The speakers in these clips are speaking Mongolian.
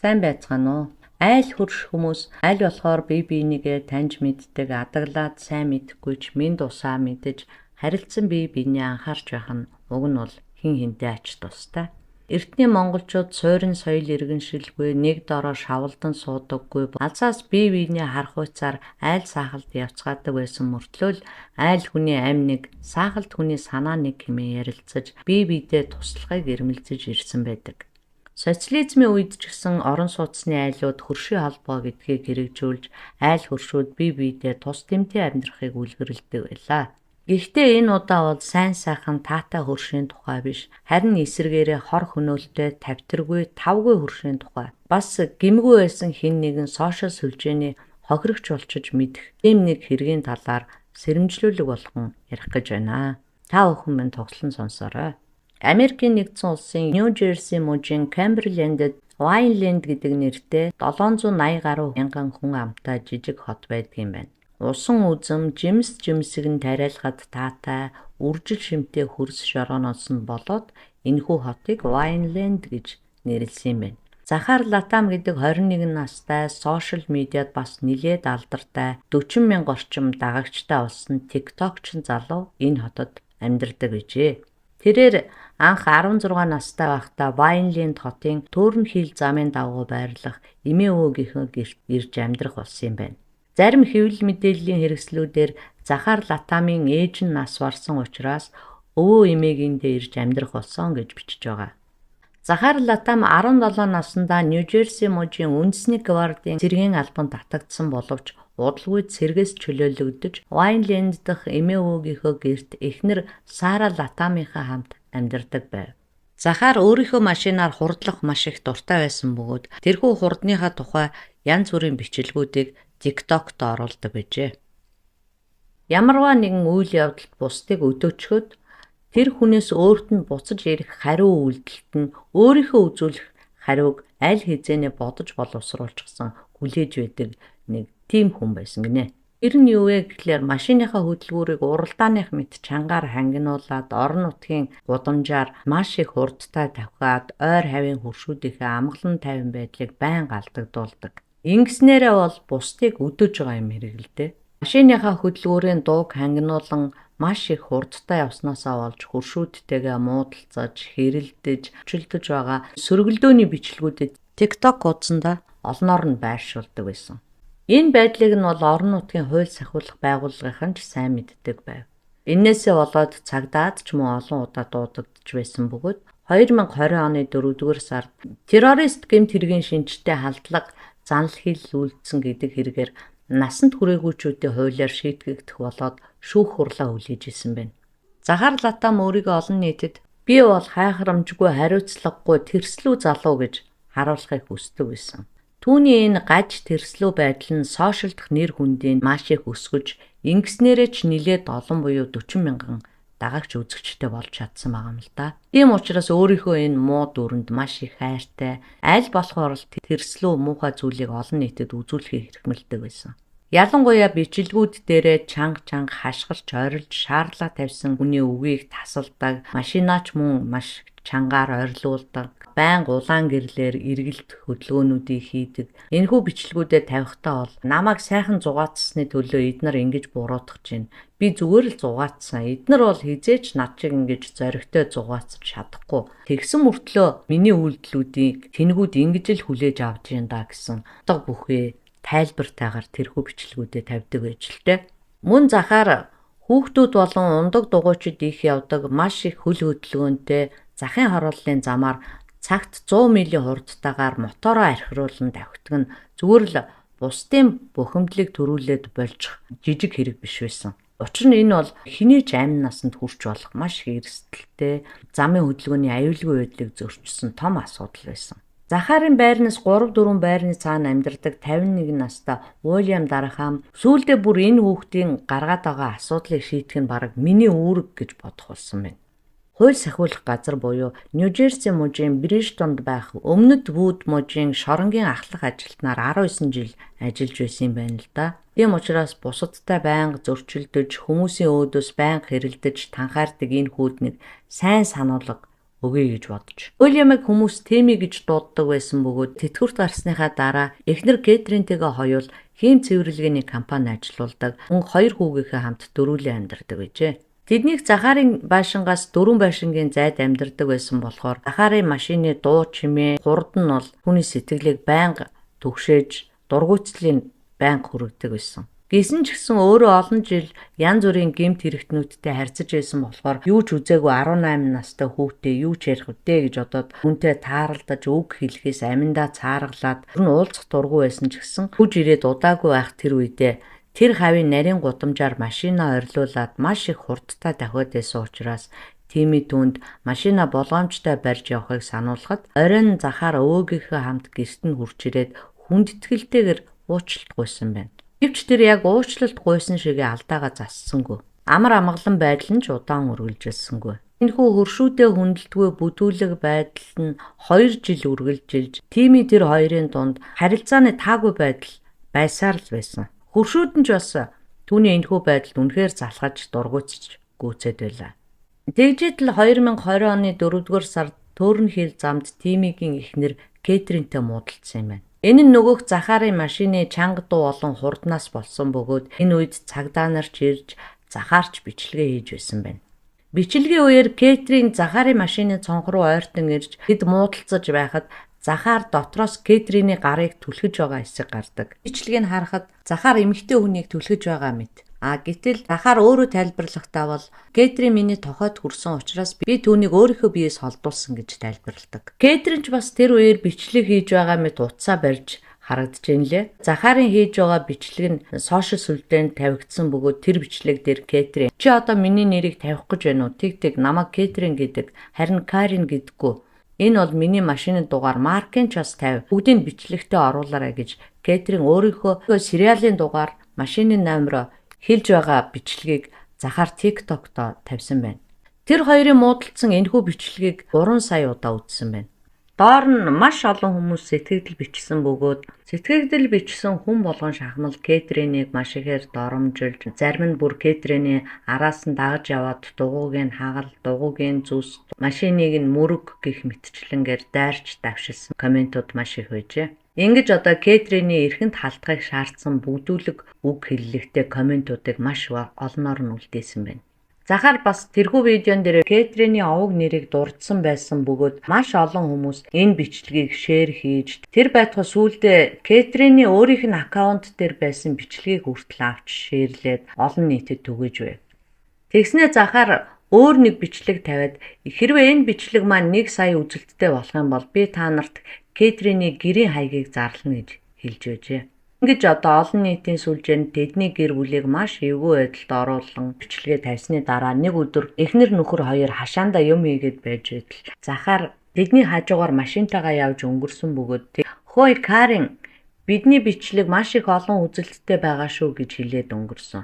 Сайн байцгаана уу? Айл хөрш хүмүүс аль болохоор бие биенийгээ таньж мэддэг, адаглаад сайн мэдэхгүй ч мэнд усаа мэдэж, харилцан бие биенээ анхаарч байх нь уг нь бол хэн хэнтэй ач тустай. Эртний монголчууд суурин соёл иргэншилгүй, нэг дороо шавалдан суудаггүй, алзаас бие биенээ харахуйцаар айл саахалд явцгаадаг байсан мөртлөө л айл хүний амь нэг, саахалд хүний санаа нэг хэмээн ярилцаж, бие биедээ туслахыг эрмэлзэж ирсэн байдаг. Социализмын үед ч гэсэн орон сууцны айлууд хөршийн холбоо гэдгийг хэрэгжүүлж, айл хөршүүд бие биедээ тус тэмтий амьдрахыг үлгэрлэдэг байлаа. Гэхдээ энэ удаа бол сайн сайхан таатай хөршийн тухай биш, харин эсрэгээрээ хор хөнөөлтэй тавтиргүй, тавгүй хөршийн тухай. Бас гэмгүй байсан хэн нэгэн сошиал сүлжээний хохирогч болчиж мэдэх ийм нэг хэргийн талаар сэрэмжлүүлэг болгон ярих гэж байна. Та бүхэн минь тоглон сонсоорой. Америкийн нэгдсэн улсын Нью Жерси мужийн Камберлендэд Вайнленд гэдэг нэртэй 780 гаруй мянган хүн амтай жижиг хот байдаг юм байна. Усан үзэм, жимс жимсэг нь тариалахад таатай, үржил шимтэй хөрс шорооноос нь болоод энэхүү хотыг Вайнленд гэж нэрлэсэн юм байна. Захар Латам гэдэг 21 настай сошиал медиад бас нэлээд алдартай 40 мянга орчим дагагчтай болсон TikTok-чин залуу энэ хотод амьдардаг гэжээ. Тэрээр анх 16 настай байхдаа Вайнленд хотын Төрнхилл замын дагуу байрлах эмээ өвөөгийнхөө гэрт ирж амьдрах болсон юм байна. Зарим хэвлэл мэдээллийн хэрэгслүүдээр Захар Латамын ээж нь нас барсан учраас өвөө эмээгийн дээр ирж амьдрах болсон гэж бичиж байгаа. Захар Латам 17 наснда Нью-Жерси мужийн үндэсний гвардийн цэргийн албанд татагдсан боловч удалгүй цэргээс чөлөөлөгдөж Вайнленд дахь эмээ өвөөгийнхөө гэрт эхнэр Сара Латамынхаа хамт амьдардаг байв. Захар өөрийнхөө машинаар хурдлах маш их дуртай байсан бөгөөд тэрхүү хурдныхаа тухай янз бүрийн бичлэгүүдийг TikTok-т оруулдаг байжээ. Ямарваа нэгэн үйл явдалд бусдыг өдөөчхөд тэр хүнээс өөрт нь буцаж ирэх хариу үйлдэлт нь өөрийнхөө үзүүлэх хариуг аль хэзээнэ бодож боловсруулчихсан хүлээж байдаг нэг тийм хүн байсан гинэ. Тэр нь юу вэ гэхлээр машиныхаа хөдөлгүүрийг уралдааных мэт чангаар хангинуулаад орон нутгийн гудамжаар маш их хурдтай тавхиад ойр хавийн хөршүүдийнхээ амгалан тайван байдлыг байнга алдагдуулдаг. Ингэснээрээ бол бусдыг өдөөж байгаа юм хэрэг л дээ. Машиныхаа хөдөлгүүрийн дууг хангинуулан маш их хурдтай явснаасаа болж хөршүүдтэйгээ муудалцаж, хэрэлдэж, өчөлдөж байгаа сөргөлдөөний бичлэгүүдэд TikTok хуудсандаа олноор нь байршуулдаг байсан. Энэ байдлыг нь бол орон нутгийн хууль сахиулах байгууллагынхан ч сайн мэддэг байв. Эннээсээ болоод цагдаад ч мөн олон удаа дуудагдж байсан бөгөөд 2020 оны 4-р сард террорист гэмт хэргийн шинжтэй халдлага занл хил үйлдсэн гэдэг хэрэгээр насанд хүрээгүйчүүдийн хуулиар шийтгэгдэх болоод шүүх хурлаа хүлээж исэн байна. Захар Латам өөрийгөө олон нийтэд би бол хайхрамжгүй, хариуцлагагүй тэрслүү залуу гэж харуулахыг хүсдэг байсан. Түүний энэ гаж тэрслүү байдал нь сошиал дах нэр хүндийг маш их өсгөж, ингэснээрээ ч нилээд олон буюу 40 мянган дагагч үзэгчтэй болж чадсан байгаа юм л да. Тийм учраас өөрийнхөө энэ муу дүрэнд маш их хайртай, аль болохоор л тэрслүү муухай зүйлийг олон нийтэд үзүүлэхийг эрхэмлэдэг байсан. Ялангуяа бичлэгүүд дээрээ чанга чанга хашгирч орилж шаардлага тавьсан хүний үгийг тасалдаг, машинаач мөн маш чангаар орилуулдаг, байнга улаан гэрлээр эргэлт хөдөлгөөнүүдийг хийдэг. Энэхүү бичлэгүүдэд тавихтаа бол намайг сайхан зугаацсны төлөө эднэр ингэж буруутгах чинь. Би зүгээр л зугаацсан. Эднэр бол хизээч над чиг ингэж зоригтой зугаацж чадахгүй. Тэгсэн мөртлөө миний үйлдэлүүдийг тэнгүүд ингэж л хүлээж авч юм да гэсэн утга бүхий тайлбартайгаар тэрхүү бичлэгүүдэд тавьдаг байж л тээ. Мөн Захар хүүхдүүд болон ундаг дугуйчид их явдаг маш их хөл хөдөлгөөнтэй захын хорооллын замаар цагт 100 милийн хурдтайгаар мотороо архируулан давхитдаг нь зүгээр л бусдын бухимдлыг төрүүлээд болчих жижиг хэрэг биш байсан. Учир нь энэ бол хэний ч амь насанд хүрч болох маш их эрсдэлтэй замын хөдөлгөөний аюулгүй байдлыг зөрчсөн том асуудал байсан. Захарын байрнаас 3-4 байрны цаана амьдардаг 51 настай Уильям Дархам сүүлдээ бүр энэ хүүхдийн гаргаад байгаа асуудлыг шийдэх нь бараг миний үүрэг гэж бодох болсон байна. Хууль сахиулах газар буюу Нью-Жерси мужийн Бриджтонд байх Өмнөд Вуд мужийн шоронгийн ахлах ажилтнаар 19 жил ажиллаж байсан юм байна л да. Тийм учраас бусадтай байнга зөрчилдөж, хүмүүсийн өөдөөс байнга хэрэлдэж танхаардаг энэ хүүд нэг сайн сануулга өгье гэж бодож. Уильямыг хүмүүс Тими гэж дууддаг байсан бөгөөд тэтгэврт гарсныхаа дараа эхнэр Кэтринтэйгээ хоёул хийм цэвэрлэгээний компани ажилуулдаг. Мөн хоёр хүүгийнхээ хамт дөрвөлэн амьдардаг байжээ. Тэднийг Захарын байшингаас 4 байшингийн зайд амьдардаг байсан болохоор Захарын машины дуу чимээ, хурд нь бол түүний сэтгэлийг байнга түгшээж, дургүйцлийн байнга хүргэдэг байсан. Гэсэн ч гэсэн өөрөө олон жил янз бүрийн гэмт хэрэгтнүүдтэй харьцаж байсан болохоор юу ч үзээгүй 18 настай хүүхдээ юу ч ярих вдэ гэж бодоод хүнтэй тааралдаж үг хэлэхээс аминдаа цааргалаад ер нь уулзах дургүй байсан ч гэсэн хүж ирээд удаагүй байх тэр үедээ тэр хавийн нарийн гудамжаар машинаа орилуулад маш их хурдтай давхиад байсан учраас Тими түүнд машина болгоомжтой барьж явахыг сануулхад оройн Захар өвөөгийнхөө хамт гэрт нь хүрч ирээд хүндэтгэлтэйгээр уучлалт гуйсан байна. Гэвч тэр яг уучлалт гуйсан шигээ алдаагаа зассангүй. Амар амгалан байдал нь ч удаан үргэлжилсэнгүй. Энэхүү хөршүүдээ хүндэлдэггүй бүдүүлэг байдал нь 2 жил үргэлжилж, Тими тэр хоёрын дунд харилцааны таагүй байдал байсаар л байсан. Хөршүүд нь ч бас түүний энэхүү байдалд үнэхээр залхаж дургуутж гүйцээд байлаа. Тэгжээд л 2020 оны 4-р сард Төөрнхил замд Тимигийн эхнэр Кэтринтэй муудалцсан юм байна. Энэ нь нөгөөх Захарын машины чанга дуу болон хурднаас болсон бөгөөд энэ үед цагдаа нар ч ирж Захарч бичлэгээ хийж байсан байна. Бичлэгийн үеэр Кэтрин Захарын машины цонх руу ойртон ирж тэд муудалцаж байхад Захар дотроос Кэтриний гарыг түлхэж байгаа хэсэг гардаг. Бичлэгийг харахад Захар эмэгтэй хүнийг түлхэж байгаа мэт. А гэтэл Захар өөрөө тайлбарлахдаа бол Кэтрин миний тохойд хүрсэн учраас би түүнийг өөрийнхөө биеэс холдуулсан гэж тайлбарладаг. Кэтрин ч бас тэр үеэр бичлэг хийж байгаа мэт утсаа барьж харагдаж байна лээ. Захарын хийж байгаа бичлэг нь сошиал сүлжээнд тавигдсан бөгөөд тэр бичлэг дээр Кэтрин чи одоо миний нэрийг тавих гэж байна уу? Тэг тэг намайг Кэтрин гэдэг харин Карин гэдэггүй. Энэ бол миний машины дугаар маркийн ч бас 50. Бүгдийг бичлэгтээ оруулаарай гэж Кэтрин өөрийнхөө сериалын дугаар машины номероо хэлж байгаа бичлэгийг Захар TikTok-то тавьсан байна. Тэр хоёрын муудалцсан энэхүү бичлэгийг 3 сая удаа үзсэн байна. Доор нь маш олон хүмүүс сэтгэгдэл бичсэн бөгөөд сэтгэгдэл бичсэн хүн болгон шахмал Кэтринийг маш ихээр доромжилж, зарим нь бүр Кэтриний араас нь дагаж яваад дугуйг нь хагаал, дугуйг нь зүс, машиныг нь мөрөг гэх мэтчлэнгээр дайрч давшилсан комментууд маш их байжээ. Ингэж одоо Кэтриний эрхэнд халтахыг шаардсан бүгдүүлэг үг хэллэгтэй комментуудыг маш олноор нь үлдээсэн байна. Захар бас тэрхүү видеон дээр Кэтриний овог нэрийг дурдсан байсан бөгөөд маш олон хүмүүс энэ бичлэгийг share хийж тэр байтугай сүүлдээ Кэтриний өөрийнх нь аккаунт дээр байсан бичлэгийг хүртэл авч share лээд олон нийтэд түгээж байв. Тэгснээ Захар өөр нэг бичлэг тавиад хэрвээ энэ бичлэг маань 1 сая үзэлттэй болох юм бол би та нарт Кэтриний гэрийн хаягийг зарлана гэж хэлж байжээ. Ингэж одоо олон нийтийн сүлжээнд тэдний гэр бүлийг маш эвгүй байдалд оруулан бичлэгээ тавьсны дараа нэг өдөр эхнэр нөхөр хоёр хашаандаа юм хийгээд байж байтал Захар тэдний хажуугаар машинтайгаа явж өнгөрсөн бөгөөд "Хөөе Карин, бидний бичлэг маш их олон үзэлттэй байгаа шүү" гэж хэлээд өнгөрсөн.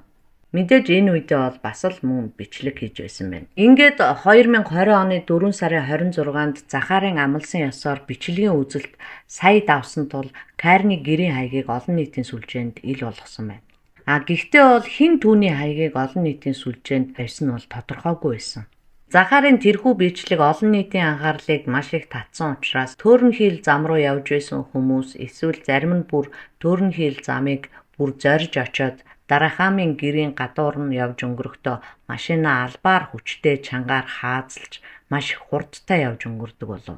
Мэдээж энэ үедээ бол бас л мөн бичлэг хийж байсан байна. Ингээд 2020 оны 4 сарын 26-нд Захарын амласан ёсоор бичлэгийн үзэлт сая давсан тул Карны гэрийн хаягийг олон нийтийн сүлжээнд ил болгосон байна. А гэхдээ бол хэн түүний хаягийг олон нийтийн сүлжээнд тавьсан нь бол тодорхойгүй байсан. Захарын тэрхүү бичлэг олон нийтийн анхаарлыг маш их татсан учраас Төөрнхил зам руу явж байсан хүмүүс эсвэл зарим нь бүр Төөрнхил замыг бүр зорж очиод Дарахамын гэрийн гадуур нь явж өнгөрөхдөө машинаа албаар хүчтэй чангаар хаазалж маш их хурдтай явж өнгөрдөг болов.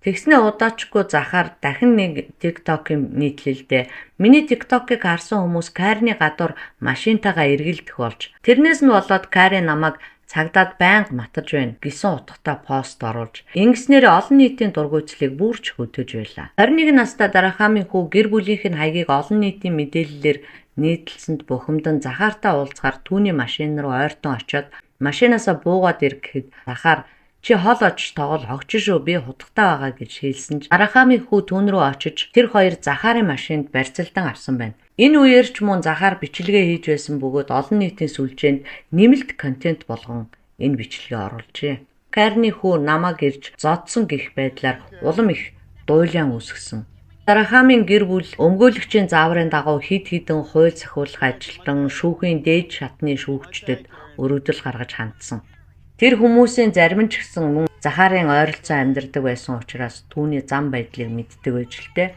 Тэгснээ удаачгүй Захар дахин нэг TikTok-ийн нийтлэлдээ миний TikTok-ыг харсан хүмүүс Карны гадуур машинтайгаа эргэлдэх болж тэрнээс нь болоод Кари намайг цагдаад байнга матаж байна гэсэн утгатай пост оруулж ингэснээр олон нийтийн дургүйцлийг бүрч хөдөж байлаа. 21 настай Дарахамын хүү гэр бүлийнх нь хаягийг олон нийтийн мэдээллээр нийтлэлсэнд бухимдан Захартай уулзахаар түүний машин руу ойртон очиод машинаасаа буугаад ир гэхэд Захар чи хол очиж тоглол хогч шүү би хутгатай байгаа гэж хэлсэн ч Дарахамын хүү түүн рүү очиж тэр хоёр Захарын машинд барьцалдан авсан байна. Энэ үеэр ч мөн Захар бичлэгээ хийж байсан бөгөөд олон нийтийн сүлжээнд нэмэлт контент болгон энэ бичлэгээ оруулжээ. Карны хүү намайг ирж зодсон гэх байдлаар улам их дуйлан үүсгэсэн. Дарахамын гэр бүл өмгөөлөгчийн зааврын дагуу хэд хэдэн хууль сахиулах ажилтан шүүхийн дээд шатны шүүгчдэд өргөдөл гаргаж хандсан. Тэр хүмүүсийн зарим нь ч гэсэн мөн Захарын ойролцоо амьдардаг байсан учраас түүний зам байдлыг мэддэг байж л дээ.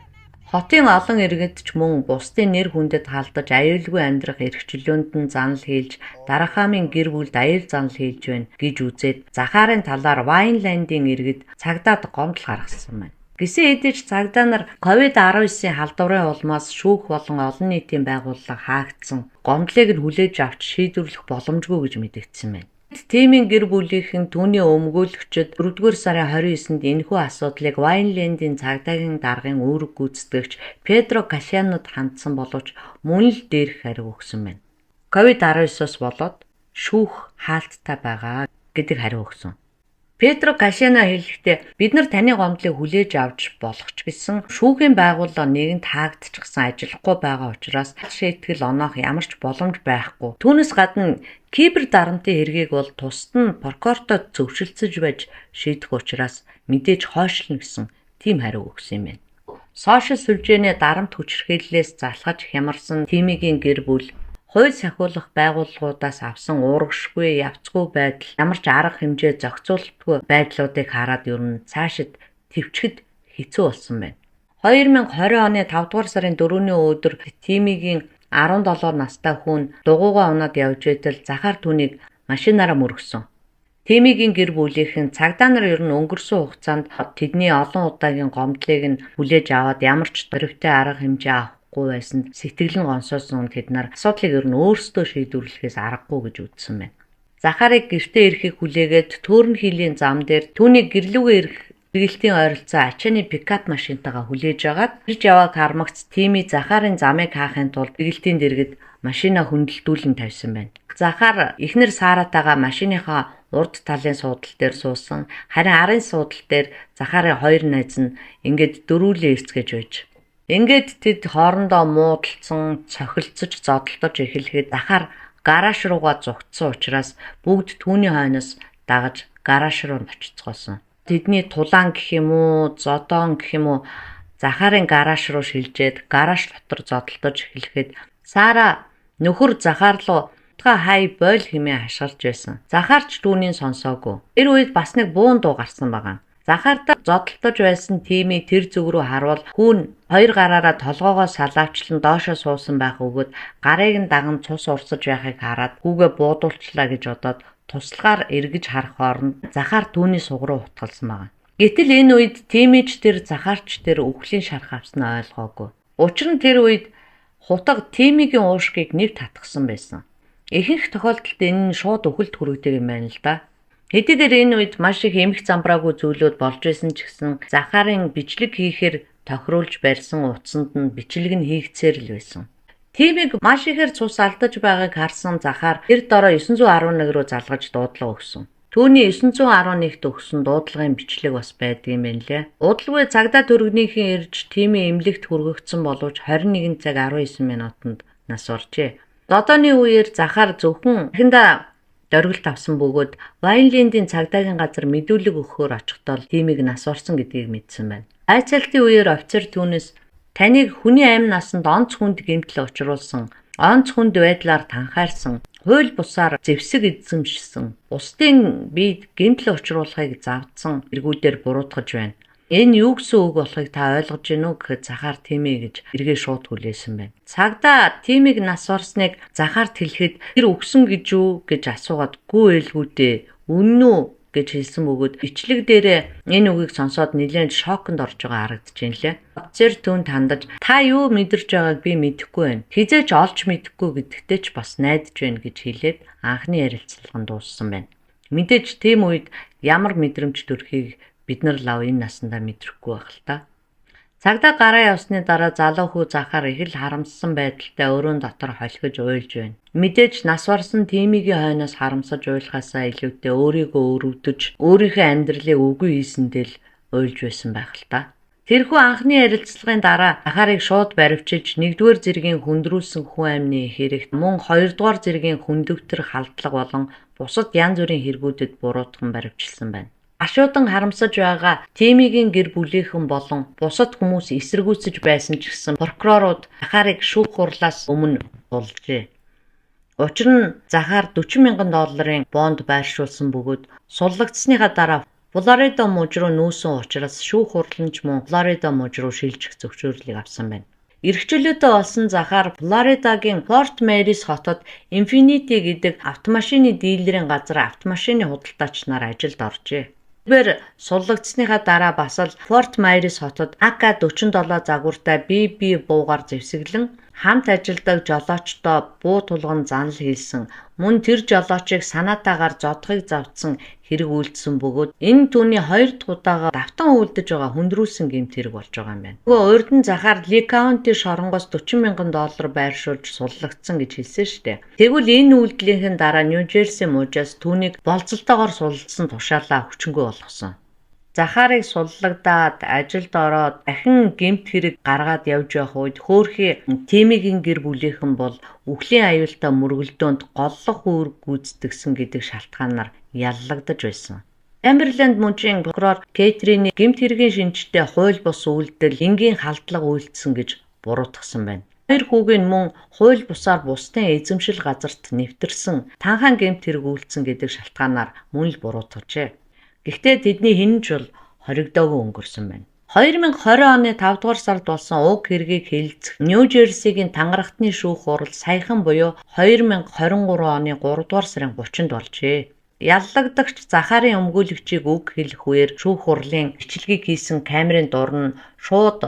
Хотын олон иргэд ч мөн бусдын нэр хүндэд халдаж аюулгүй амьдрах эрх чөлөөнд нь занал хийлж Дарахамын гэр бүлд аюул занал хийлж байна гэж үзээд Захарын талаар Вайнландын иргэд цагдаад гомдол гаргасан байна. Гэсэн хэдий ч цагдаа нар COVID-19-ийн халдварын улмаас шүүх болон олон нийтийн байгууллага хаагдсан гомдлыг нь хүлээж авч шийдвэрлэх боломжгүй гэж мэдэгдсэн байна. Тимийн гэр бүлийнхэн түүний өмгөөлөгчид 4-р сарын 29-нд энэхүү асуудлыг Вайнлендийн цагдаагийн даргын үүрэг гүйцэтгэгч Педро Касьянод хандсан боловч мөн л дээрх хариу өгсөн байна. COVID-19-оос болоод шүүх хаалттай байгаа гэдэг хариу өгсөн. Педро Кашиано хэлэхдээ бид нар таны гомдлыг хүлээж авч болох ч гэсэн шүүхийн байгууллага нэгэнт хаагдчихсан ажиллахгүй байгаа учраас шийтгэл оноох ямар ч боломж байхгүй. Түүнээс гадна кибер дарамтын хэргийг бол тусад нь прокурортой зөвшөлдсөж байж шийдэх учраас мэдээж хойшлно гэсэн тийм хариу өгсөн юм байна. Сошиал сүлжээний дарамт хүчирхийллээс залхаж хямарсан Тимигийн гэр бүл хууль сахиулах байгууллагуудаас авсан уургашгүй, явцгүй байдал, ямар ч арга хэмжээ зохицуулалтгүй байдлуудыг хараад ер нь цаашид төвчхэд хэцүү болсон байна. 2020 оны 5 дугаар сарын 4-ний өдөр Тимигийн 17 настай хүн дугуйгаа унаад явж байтал Захар түүнийг машинаараа мөргөсөн. Тимигийн гэр бүлийнхэн цагдаа нар ер нь өнгөрсөн хугацаанд тэдний олон удаагийн гомдлыг нь хүлээж аваад ямар ч дөрвтэй арга хэмжээ авахгүй байсанд сэтгэл нь гонсоосон тэд нар асуудлыг ер нь өөрсдөө шийдвэрлэхээс аргагүй гэж үзсэн байна. Захарыг гэртээ ирэхийг хүлээгээд төөрн хийлийн зам дээр түүний гэрлүүгээ ирэх эргэлтийн ойролцоо ачааны пикап машинтайгаа хүлээж агаад ирж явааг хармагц Тими Захарын замыг хаахын тулд эргэлтийн дэргэд машина хөндлөлдүүлэн тавьсан байна. Захар эхнэр Саратайгаа машиныхаа урд талын суудал дээр суусан. Харин арын суудал дээр Захарын хоёр найз нь ингээд дөрүүлээ эрцгэж байж. Ингээд тэд хоорондоо муудалцсан, цохилцож, зодолдож эхлэхэд Захар гараж руугаа зугтсан учраас бүгд түүний хойноос дагаж гараж руу очицгоосон. Тэдний тулаан гэх юм уу, зодоон гэх юм уу Захарын гараж руу шилжээд гараж дотор зодолдож эхлэхэд Сара нөхөр Захар руу утгаа хай бойл хэмээн хашгирч байсан. Захар ч түүнийг сонсоогүй. Тэр үед бас нэг буун дуу гарсан байгаа. Захартай зодолдож байсан Тими тэр зүг рүү харвал хүүн хоёр гараараа толгоогоо салаавчлан доошоо суусан байх өгөөд гарыг нь даган цус урсаж байхыг хараад хүүгээ буудуулчлаа гэж бодоод туслахаар эргэж харах хооронд Захар түүний суг руу утгалсан байгаа. Гэтэл энэ үед Тимич тэр Захарч тэр үхлийн шарх авснаа ойлгоогүй. Учир нь тэр үед хутга Тимигийн уушгийг нэв татгсан байсан. Ихэнх тохиолдолд энэ нь шууд үхэлд хүргэдэг юм байна л да. Хэдийгээр энэ үед маш их эмх замбраагүй зүйлүүд болж байсан ч гэсэн Захарын бичлэг хийхээр тохируулж барьсан утсанд нь бичлэг нь хийгдсээр л байсан. Тимийг маш ихээр цус алдаж байгааг харсан Захар тэр дороо 911 рүү залгаж дуудлага өгсөн. Түүний 911-т өгсөн дуудлагын бичлэг бас байдаг юм байна лээ. Удалгүй цагдаа төрөгнийхэн ирж Тимийн эмнэлэгт хүргэгдсэн боловч 21 цаг 19 минутанд нас баржээ. Зодооны үеэр Захар зөвхөн дахиндаа дөргөлт авсан бөгөөд Вайнлендийн цагдаагийн газар мэдүүлэг өгөхөөр очихдоо Тимийг нас барсан гэдгийг мэдсэн байна. Айцалтын үеэр офицер түүнээс таныг хүний амь насанд онц хүнд гэмтэл учруулсан, онц хүнд байдлаар танхаарсан, хууль бусаар зэвсэг эзэмшсэн, бусдын биед гэмтэл учруулахыг завдсан эргүүдээр буруутгаж байна. Энэ юу гэсэн үг болохыг та ойлгож гинүү гэхэд Захар тийм ээ гэж эргээ шууд хүлээсэн байна. Цагдаа Тимийг нас барсныг Захарт хэлэхэд тэр үхсэн гэж үү гэж асуугаад гүү ээлгүүдээ үнэн үү гэж хэлсэн бөгөөд бичлэг дээрээ энэ үгийг сонсоод нэлээд шоконд орж байгаа харагдаж байна лээ. Офицер түүнд хандаж та юу мэдэрч байгааг би мэдэхгүй байна. Хизээч олж мэдэхгүй гэдэгтээ ч бас найдаж байна гэж хэлээд анхны ярилцлага нь дууссан байна. Мэдээж тийм үед ямар мэдрэмж төрхийг бид нар лав энэ насандаа мэдрэхгүй байх л та. Цагдаа гараа явсны дараа залуу хүү Захар их л харамссан байдалтай өрөөн дотор холхиж уйлж байна. Мэдээж нас барсан Тимигийн хойноос харамсаж уйлахаасаа илүүтэй өөрийгөө өрөвдөж, өөрийнхөө амьдралыг үгүй хийсэндээ л уйлж байсан байх л та. Тэрхүү анхны ярилцлагын дараа Захарыг шууд баривчилж 1-р зэргийн хүндрүүлсэн хүн амны хэрэгт мөн 2-р зэргийн хүндөвтөр халдлага болон бусад янз бүрийн хэрэгүүдэд буруутган баривчилсан байна. Ашуудан харамсаж байгаа Тимигийн гэр бүлийнхэн болон бусад хүмүүс эсэргүүцэж байсан ч гэсэн прокурорууд Захарыг шүүх хурлаас өмнө сулжээ. Учир нь Захар $40,000 бонд байршуулсан бөгөөд суллагдсныхаа дараа Флорида мужи руу нүүсэн учраас шүүх хурал нь ч мөн Флорида мужи руу шилжих зөвшөөрлийг авсан байна. Эрх чөлөөтэй болсон Захар Флоридагийн Форт Мэрис хотод Infiniti гэдэг автомашины дилерийн газар автомашины худалдаач нар ажилд оржээ. Тэрээр суллагдсаныхаа дараа бас л Форт Майерс хотод AK-47 загвартай BB буугаар зэвсэглэн хамт ажилладаг жолоочдоо буу тулган занал хийлсэн. Мөн тэр жолоочийг санаатаагаар зодохыг зовдсон хэрэг үйлдсэн бөгөөд энэ түүний хоёр дахь удаага давтан үйлдэж байгаа хүндрүүлсэн гэмт хэрэг болж байгаа юм байна. Нөгөө урд нь Захар Ли Каунти шоронгоос 40 мянган доллар байршуулж суллагдсан гэж хэлсэн шүү дээ. Тэгвэл энэ үйлдэлийнхэн дараа Нью Жерси мужаас түүнийг болзолтойгоор суллсан тушаалаа хүчингүй болгосон. Захарыг суллагдаад ажилд ороод дахин гэмт хэрэг гаргаад явж явах үед хөөхий Тимигийн гэр бүлийнхэн бол үхлийн аюултай мөргөлдөөнд голлох үүрэг гүйцэтгэсэн гэдэг шалтгаанаар яллагдаж байсан. Камберленд мужийн прокурор Кэтрины гэмт хэргийн шинжтэй хууль бус үйлдэл, энгийн халдлага үйлдсэн гэж буруутгасан байна. Хоёр хүүг нь мөн хууль бусаар бусдын эзэмшил газарт нэвтэрсэн, танхаан гэмт хэрэг үйлдсэн гэдэг шалтгаанаар мөн л буруутгажээ. Гэхдээ тэдний хэн нь ч бол хоригдоогүй өнгөрсөн байна. 2020 оны 5 дугаар сард болсон уг хэргийг хэлэлцэх Нью Жерсигийн тангарахтны шүүх хурал саяхан буюу 2023 оны 3 дугаар сарын 30-нд болжээ. Яллагдагч Захарын өмгөөлөгчийг үг хэлэх үеэр шүүх хурлын бичлэгийг хийсэн камерын дур нь шууд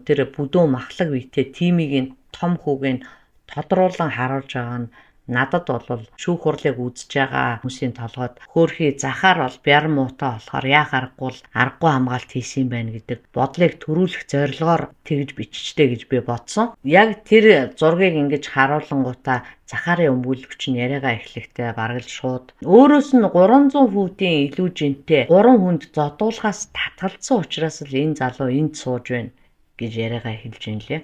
тэр бүдүүн махлаг биетэй Тимигийн том хүүг нь тодруулан харуулж байгаа нь надад бол шүүх хурлыг үзэж байгаа хүмүүсийн толгойд хөөхий Захар бол бяр муутай болохоор яах аргагүй л аргагүй хамгаалт хийсэн юм байна гэдэг бодлыг төрүүлэх зорилгоор тэгж биччихтэй гэж би бодсон. Яг тэр зургийг ингэж харуулангуудаа Захарын өмгөөлөгч нь яриагаа эхлэхдээ бараг л шууд өөрөөс нь 300 футийн илүү жинтэй 3 хүнд зодуулахаас татгалзсан учраас л энэ залуу энд сууж байна гэж яриагаа эхэлж байна лээ.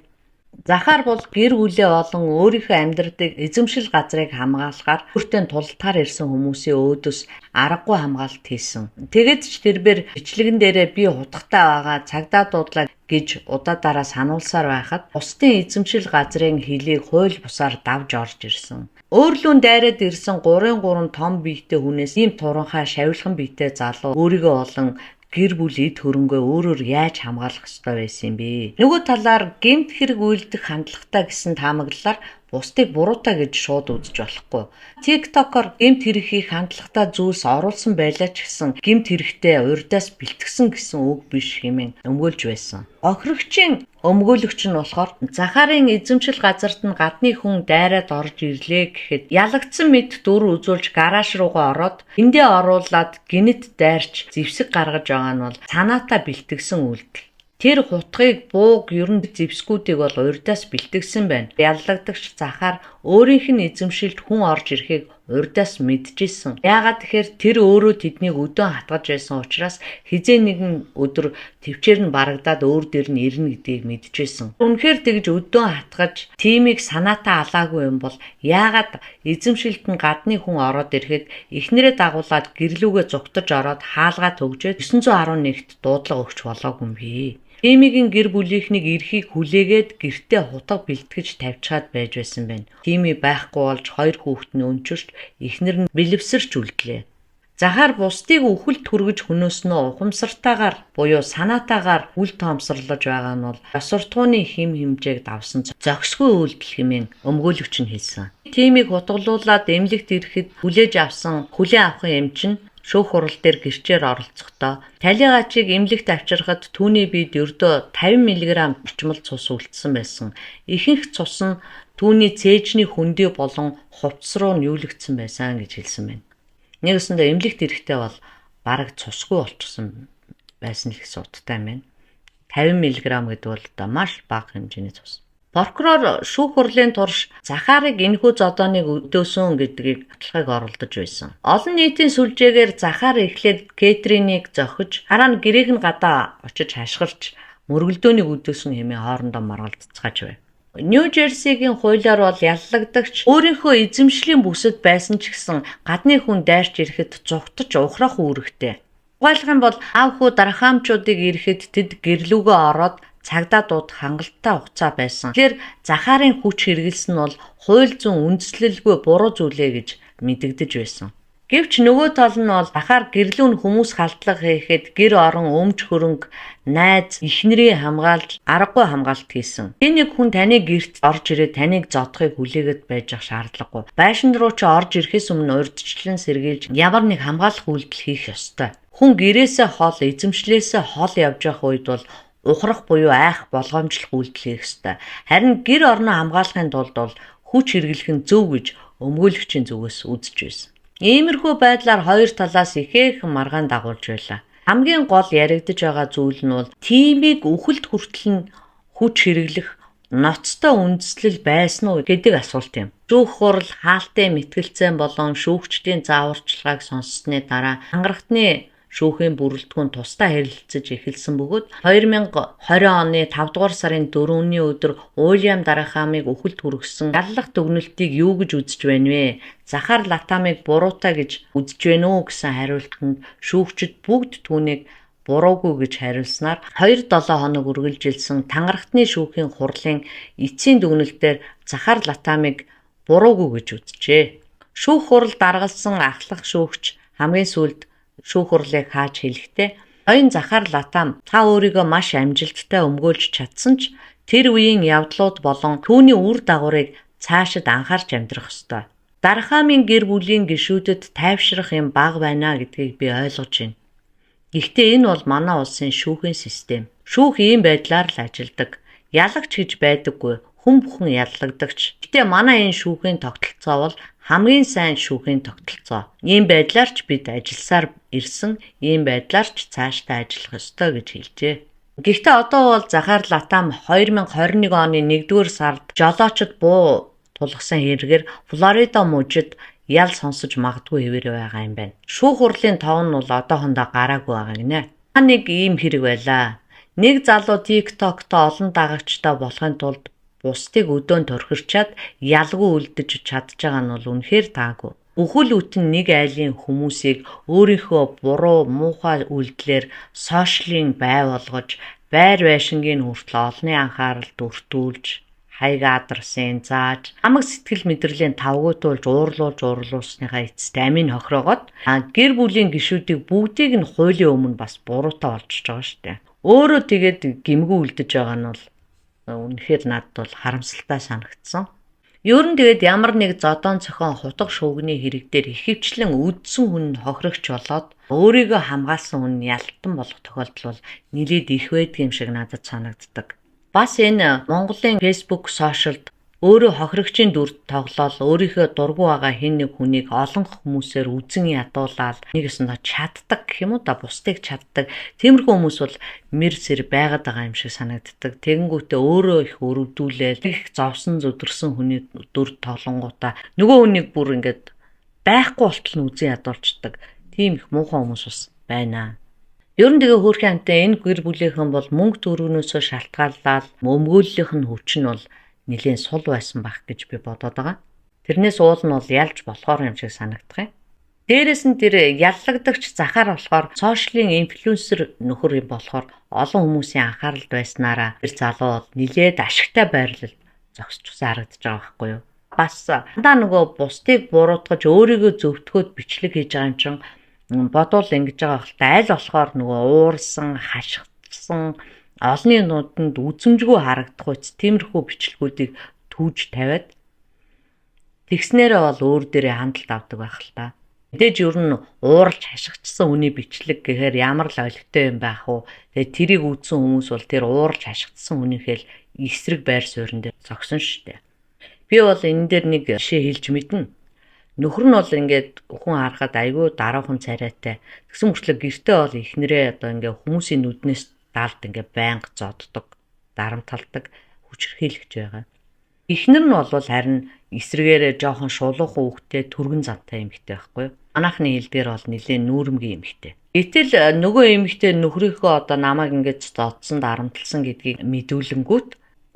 Захар бол гэр бүлээ болон өөрийнхөө амьдралыг эзэмшил газрыг хамгаалахаар өөртөө тултаар ирсэн хүмүүсийн өөдөөс аргагүй хамгаалалт хийсэн. Тэгээд ч тэрбэр бичлэгэн дээрээ би хутгатай байгаа цагдаа дуудлаа гэж удаадаараа сануулсаар байхад бусдын эзэмшил газрын хилийг хууль бусаар давж орж ирсэн. Өөрлүүн дайраад ирсэн 3-3 том биетэй хүнээс ийм туранхай шавилхан биетэй залуу өөрийгөө болон гэр бүл эд хөрөнгөө өөрөөр яаж хамгаалах ёстой байсан юм бэ? Нөгөө талаар гэмт хэрэг үйлдэх хандлагатай гэсэн таамаглалаар бусдыг буруутай гэж шууд үзэж болохгүй. TikTok-оор гэмт хэрэг хийх хандлагатай зүйлс оруулсан байлаа ч гэсэн гэмт хэрэгтээ урьдаас бэлтгэсэн гэсэн үг биш хэмээн өмгөөлж байсан. Хохирогчийн өмгөөлөгч нь болохоор Захарын эзэмшил газарт нь гадны хүн дайраад орж ирлээ гэхэд ялагдсан мэт дүр үзүүлж гараж руугаа ороод эндээ оруулаад гинэт дайрч зэвсэг гаргаж байгаа нь бол санаатаа бэлтгэсэн үйлдэл. Тэр хутгийг бууг ер нь зэвсгүүдийг бол урьдаас бэлтгэсэн байна. Яллагдагч Захар өөрийнх нь эзэмшилд хүн орж ирэхийг урьдаас мэдчихсэн. Яагаад тэгэхээр тэр өөрөө тэднийг өдөөн хатгаж байсан учраас хэзээ нэгэн өдөр төвчээр нь барагдаад өөр дээр нь ирнэ гэдгийг мэдчихсэн. Үнэхээр тэгж өдөөн хатгаж тимийг санаатаа алаагүй юм бол яагаад эзэмшилд нь гадны хүн ороод ирэхэд эхнэрээ дагуулад гэрлүүгээ зугтаж ороод хаалгаа төгжээд 911-т дуудлага өгч болоогүй юм бэ? Тимигийн гэр бүлийнхнийг эрхийг хүлээгээд гэртээ хутга бэлтгэж тавьчихад байж байсан байна. Тими байхгүй болж хоёр хүүхэд нь өнчөрч эхнэр нь бэлэвсэрч үлдлээ. Захар бусдыг үхэлд хүргэж хөнөөснөө ухамсартайгаар буюу санаатаагаар үл тоомсорлож байгаа нь бол ёс суртахууны хэм хэмжээг давсан зохисгүй үйлдэл хэмээн өмгөөлөгч нь хэлсэн. Тимийг хутгалуулаад эмнэлэгт ирэхэд хүлээж авсан хүлээн авахын эмч нь шүүх хурал дээр гэрчээр оролцохдоо талигачийг эмнэлэгт авчирхад түүний биед ердөө 50 мг орчмол цус үлдсэн байсан. Ихэнх цус нь түүний цээжний хөндий болон хувцас руу нүүлэгдсэн байсан гэж хэлсэн байна. Нэгсэндээ эмнэлэгт ирэхдээ бол бараг цусгүй болчихсон байсан л гэсэн утгатай юм байна. 50 мг гэдэг бол одоо маш бага хэмжээний цус. Прокурор шүүх хурлын турш Захарыг энэхүү зодооныг өдөөсөн гэдгийг баталгааг оролдож байсан. Олон нийтийн сүлжээгээр Захар эхлээд Кэтриныг зохиж, дараа нь гэрээх нь гадаа очиж хашгирч мөргөлдөөнийг өдөөсөн хэмээн хоорондоо маргалдцгааж байв. Нью Жерсигийн хуулиар бол яллагдагч өөрийнхөө эзэмшлийн бүсэд байсан ч гэсэн гадны хүн дайрч ирэхэд зугтаж ухрах үүрэгтэй. Тухайлах юм бол аав хүү дархаамчуудыг ирэхэд тэд гэрлүүгээ ороод цагдаа дуудах хангалттай хугацаа байсан. Тэгэхээр Захарын хүч хэрэгэлсэн нь бол хууль зүйн үндслэлгүй буруу зүйлээ гэж мэдэгдэж байсан. Гэвч нөгөө тал нь бол Захар гэрлүүн хүмүүс халдлага хийхэд гэр орон өмч хөрөнгө найз эхнэрийг хамгаалж аргагүй хамгаалалт хийсэн. Хэн нэг хүн таны гэрт орж ирээд таныг зодохыг хүлээгээд байж ах шаардлагагүй. Байшин руу чи орж ирэхээс өмнө урьдчилан сэргийлж ямар нэг хамгаалах үйлдэл хийх ёстой. Хүн гэрээсээ хол, эзэмшлээсээ хол явж явах үед бол ухрах буюу айх болгоомжлох үйлдэл хийх ёстой. Харин гэр орноо хамгаалахын тулд бол хүч хэрэглэх нь зөв гэж өмгөөлөгчийн зүгээс үзэж байсан. Иймэрхүү байдлаар хоёр талаас ихээхэн маргаан дагуулж байлаа. Хамгийн гол яригдаж байгаа зүйл нь бол тимийг үхэлд хүртэл нь хүч хэрэглэх ноцтой үндслэл байсан уу гэдэг асуулт юм. Шүүх хурал хаалтын мэтгэлцээн болон шүүгчдийн зааварчилгааг сонссны дараа хангарахтны шүүхийн бүрэлдэхүүн тусдаа харилцаж эхэлсэн бөгөөд 2020 оны 5 дугаар сарын 4-ний өдөр Уильям Дарахамыг үхэлд хүргэсэн яллах дүгнэлтийг юу гэж үзэж байна вэ? Захар Латамыг буруутай гэж үзэж байна уу гэсэн хариултанд шүүгчид бүгд түүнийг буруугүй гэж хариулснаар 2-7 хоног үргэлжилсэн тангарахтны шүүхийн хурлын эцсийн дүгнэлтээр Захар Латамыг буруугүй гэж үзжээ. Шүүх хурал даргалсан ахлах шүүгч хамгийн сүүлд шүүх хурлыг хааж хэлэхдээ Ноён Захар Латам та өөрийгөө маш амжилттай өмгөөлж чадсан ч тэр үеийн явдлууд болон түүний үр дагаврыг цаашид анхаарч амьдрах ёстой. Дархамын гэр бүлийн гишүүдэд тайвшрах юм бага байна гэдгийг би ойлгож байна. Гэхдээ энэ бол манай улсын шүүхийн систем. Шүүх ийм байдлаар л ажилдаг. Ялагч гэж байдаггүй. Хүн бүхэн яллагдагч. Гэхдээ манай энэ шүүхийн тогтолцоо бол хамгийн сайн шүүхийн тогтолцоо. Ийм байдлаар ч бид ажилласаар ирсэн, ийм байдлаар ч цаашдаа ажиллах ёстой гэж хэлжээ. Гэхдээ одоо бол Захар Латам 2021 оны 1-р сард жолоочд буу тулгасан хэрэгээр Флорида мужид ял сонсож магадгүй хэвээр байгаа юм байна. Шүүх хурлын тов нь бол одоохондоо гараагүй байгаа гинэ. Нэг ийм хэрэг байлаа. Нэг залуу TikTok-то олон дагагчтай болохын тулд бусдыг өдөөн торхирчаад ялгүй үлдэж чадж байгаа нь бол үнэхээр таагүй. Бүхэл бүтэн нэг айлын хүмүүсийг өөрийнхөө буруу муухай үйлдэлээр сошиалын бай болгож байр байшингийн хүртэл олонний анхааралд өртүүлж хаяг адресыг зааж хамаг сэтгэл мэдрэлийн тавгуутуулж уурлуулсныхаа эцэст амийг хохироогоод гэр бүлийн гишүүдийг бүгдийг нь хуулийн өмнө бас буруутай болчихж байгаа шүү дээ. Өөрөө тэгээд гэмгүй үлдэж байгаа нь бол үнэхээр надад бол харамсалтай санагдсан. Ер нь тэгээд ямар нэг зодоон цохион хутга шувгны хэрэг дээр ихэвчлэн үдсэн хүн нь хохирогч болоод өөрийгөө хамгаалсан хүн нь ялтан болох тохиолдол бол нэлээд их байдаг юм шиг надад санагддаг. Бас энэ Монголын Facebook сошиалд өөрөө хохирогчийн дүрд тоглоол өөрийнхөө дургүй байгаа хэн нэг хүнийг олон хүмүүсээр үзэн ядуулаад нэг ёсондоо чаддаг гэх юм уу да, бусдыг чаддаг. Тиймэрхүү хүмүүс бол мэр сэр байгаад байгаа юм шиг санагддаг. Тэгэнгүүтээ өөрөө их өрөвдүүлээл их зовсон зүдэрсэн хүний дүрд тоглонгуудаа нөгөө хүнийг бүр ингээд байхгүй болтол нь үзэн ядуулцдаг. Тийм их муухай хүмүүс бас байна. Ер нь тэгээ хөөрхөн амтай энэ гэр бүлийнхэн бол мөнгө төгрөгнөөсөө шалтгааллаад өмгөөллийнх нь хүч нь бол нэлээн сул байсан байх гэж би бодоод байгаа. Тэрнээс уул нь бол ялж болохоор юм шиг санагдах юм. Дээрээс нь тэр яллагдагч Захар болохоор сошиалын инфлюенсер нөхөр юм болохоор олон хүмүүсийн анхааралд байснараа тэр залуу бол нэлээд ашигтай байрлал зогсчихсан харагдаж байгаа байхгүй юу? Бас дандаа нөгөө бусдыг буруутгаж өөрийгөө зөвтгөөд бичлэг хийж байгаа юм чинь бодвол ингэж байгаа хэл та аль болохоор нөгөө уурсан, хашгирсан олонний нууданд үзэмжгүй харагдах үст тиймэрхүү бичлэгүүдийг түүж тавиад тэгснээрээ бол өөр дээрээ хандлт авдаг байх л та. Мэдээж ер нь ууралж хашгирчсан хүний бичлэг гэхээр ямар л олигтой юм байх вэ? Тэгээ тэрийг үзсэн хүмүүс бол тэр ууралж хашгирчсан хүнийхээ л эсрэг байр суурин дээр зогсон шүү дээ. Би бол энэ дээр нэг жишээ хэлж мэднэ. Нөхөр нь бол ингээд хүн харахад айгүй даруухан царайтай. Тэгсэн мөртлөө гэртээ бол эхнэрээ одоо ингээд хүмүүсийн нүднээс далд ингээд байнга зоддог, дарамталдаг, хүчирхийлэгч байгаа. Эхнэр нь бол харин эсрэгээрээ жоохон шулуухан хүүхдтэй түргэн зантай эмэгтэй байхгүй юу? Манайхны хэлдгээр бол нэлээд нүүрмгийн эмэгтэй. Гэтэл нөгөө эмэгтэй нөхрийнхөө одоо намайг ингээд зодсон, дарамтлсан гэдгийг мэдүүлэнгүүт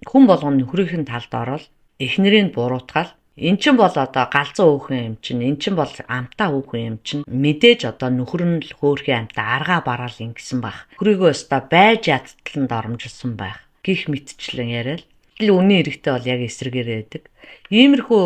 хүн болгон нөхрийнх нь талд ороод эхнэрийг буруутгаал эн чинь бол одоо галзуу хөөхөн юм чинь, эн чинь бол амтаа хөөхөн юм чинь мэдээж одоо нөхөр нь л хөөхөн амтаа аргаа бараал ингэсэн байх. Нөхрийгөө өстой байж ядтал нь доромжилсан байх. Гих мэтчлэн яриад. Тэгэл үнийн эрэхтэй бол яг эсрэгээр байдаг. Иймэрхүү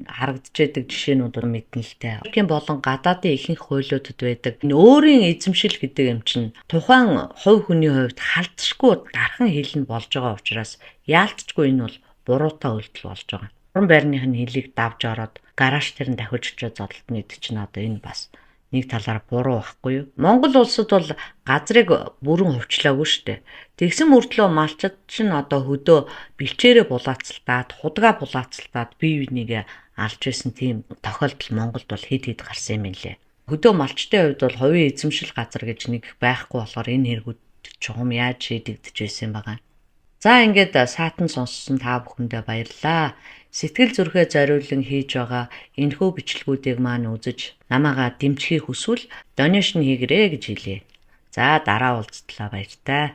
харагдчихэдэг жишээнүүд мэднэ л тэ. Америкийн болон гадаадын ихэнх хуулиудад байдаг. Энэ өөрийн эзэмшил гэдэг юм чинь тухайн хувь хүний хувьд халдшгүй дархан хилэн болж байгаа учраас яалтчгүй энэ бол буруутай үйлдэл болж байгаа. Уран байрных нь хөлийг давж ороод гараж тэр нь дахиж очиод зодолдоно гэдэг чинь одоо энэ бас нэг талаар буруу байхгүй юу? Монгол улсад бол газрыг бүрэн хувьчлаагүй шүү дээ. Тэгсэн мөртлөө малчид чинь одоо хөдөө бэлчээрээ булаацалтаад, худгаа булаацалтаад бие бинийгээ алж байсан тийм тохиолдол Монголд бол хэд хэд гарсан юм лээ. Хөдөө малчдын хувьд бол хувийн эзэмшил газар гэж нэг байхгүй болохоор энэ хэрэгүүд чухам яаж шийдэгдэж байсан юм байгаа. За, ингээд саатан сонссон та бүхэндээ баярлалаа. Сэтгэл зүрхээ зориулан хийж байгаа энэхүү бичлэгүүдийг маань үзэж намайгаа дэмжихийг хүсвэл donation хийгэрэй гэж хэлье. За, дараа уулзтлаа, баяртай.